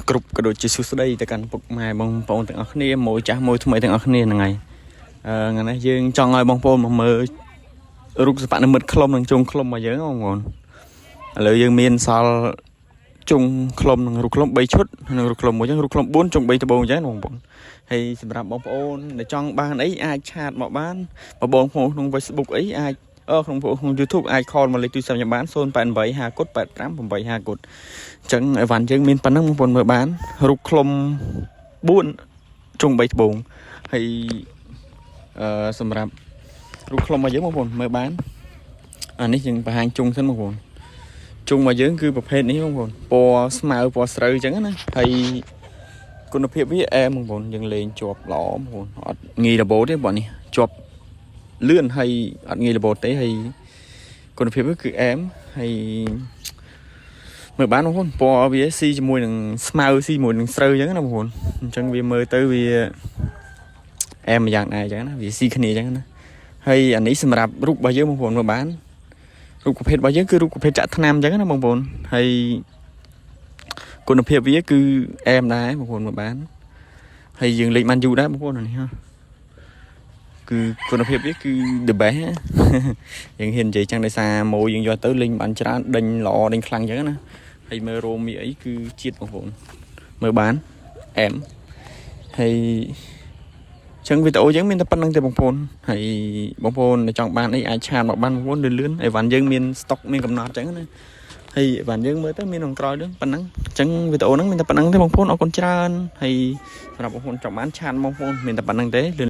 គ្រប់ក៏ដូចជាសួស្តីទៅកាន់ពុកម៉ែបងប្អូនទាំងអស់គ្នាមួយចាស់មួយថ្មីទាំងអស់គ្នាហ្នឹងហើយអឺថ្ងៃនេះយើងចង់ឲ្យបងប្អូនមកមើលរូបសិប្បនិម្មិតខ្លុំនិងជុងខ្លុំរបស់យើងបងប្អូនឥឡូវយើងមានសល់ជុងខ្លុំនិងរូបខ្លុំ3ឈុតនិងរូបខ្លុំមួយចឹងរូបខ្លុំ4ជុង3ត្បូងចឹងបងប្អូនហើយសម្រាប់បងប្អូនដែលចង់បានអីអាច chat មកបានបងប្អូនក្នុង Facebook អីអាចអឺក្នុងក្នុង YouTube អាច call មកលេខទូរស័ព្ទខ្ញុំបាន088 5កុដ85 85កុដ អញ្ចឹងអីវ៉ាន់យើងមានប៉ុណ្ណឹងបងប្អូនមើលបានរូបខ្លុំ4ជុង3ត្បូងហើយអឺសម្រាប់រូបខ្លុំរបស់យើងបងប្អូនមើលបានអានេះយើងបង្ហាញជុងសិនបងប្អូនជុងរបស់យើងគឺប្រភេទនេះបងប្អូនពណ៌ស្មៅពណ៌ស្រូវអញ្ចឹងណាហើយគុណភាពវាអែមបងប្អូនយើងលេងជាប់ល្អបងប្អូនអត់ងាយរបូតទេបងនេះជាប់លឿនហើយអត់ងាយរបូតទេហើយគុណភាពវាគឺអែមហើយ មើលបានបងប្អូនពណ៌វាស៊ីជាមួយនឹងស្មៅស៊ីជាមួយនឹងស្រូវអញ្ចឹងណាបងប្អូនអញ្ចឹងវាមើលទៅវាអែមម្យ៉ាងដែរអញ្ចឹងណាវាស៊ីគ្នាអញ្ចឹងណាហើយអានេះសម្រាប់រូបរបស់យើងបងប្អូនមើលបានរូបប្រភេទរបស់យើងគឺរូបប្រភេទចាក់ថ្នាំអញ្ចឹងណាបងប្អូនហើយគុណភាពវាគឺអែមដែរបងប្អូនមើលបានហើយយើងលេងបានយូរដែរបងប្អូនអានេះហ៎គឺគុណភាពវាគឺ the best ណា យើងហ៊ាននិយាយចឹងដោយសារម៉ូយើងយកទៅលេងបានច្រើនដេញល្អដេញខ្លាំងចឹងណាហើយមើលរោមមីអីគឺជាតិបងប្អូនមើលបានអែមហើយចឹងវីដេអូយើងមានតែប៉ុណ្្នឹងទេបងប្អូនហើយបងប្អូនដែលចង់បានអីអាច chat មកបានបងប្អូនលឿនលឿនអីវ៉ាន់យើងមានស្តុកមានកំណត់ចឹងណាហើយអីវ៉ាន់យើងមើលទៅមានក្នុងក្រោយហ្នឹងប៉ុណ្ណឹងចឹងវីដេអូហ្នឹងមានតែប៉ុណ្្នឹងទេបងប្អូនអរគុណច្រើនហើយសម្រាប់បងប្អូនចង់បាន chat បងប្អូនមានតែប៉ុណ្្នឹងទេលឿន។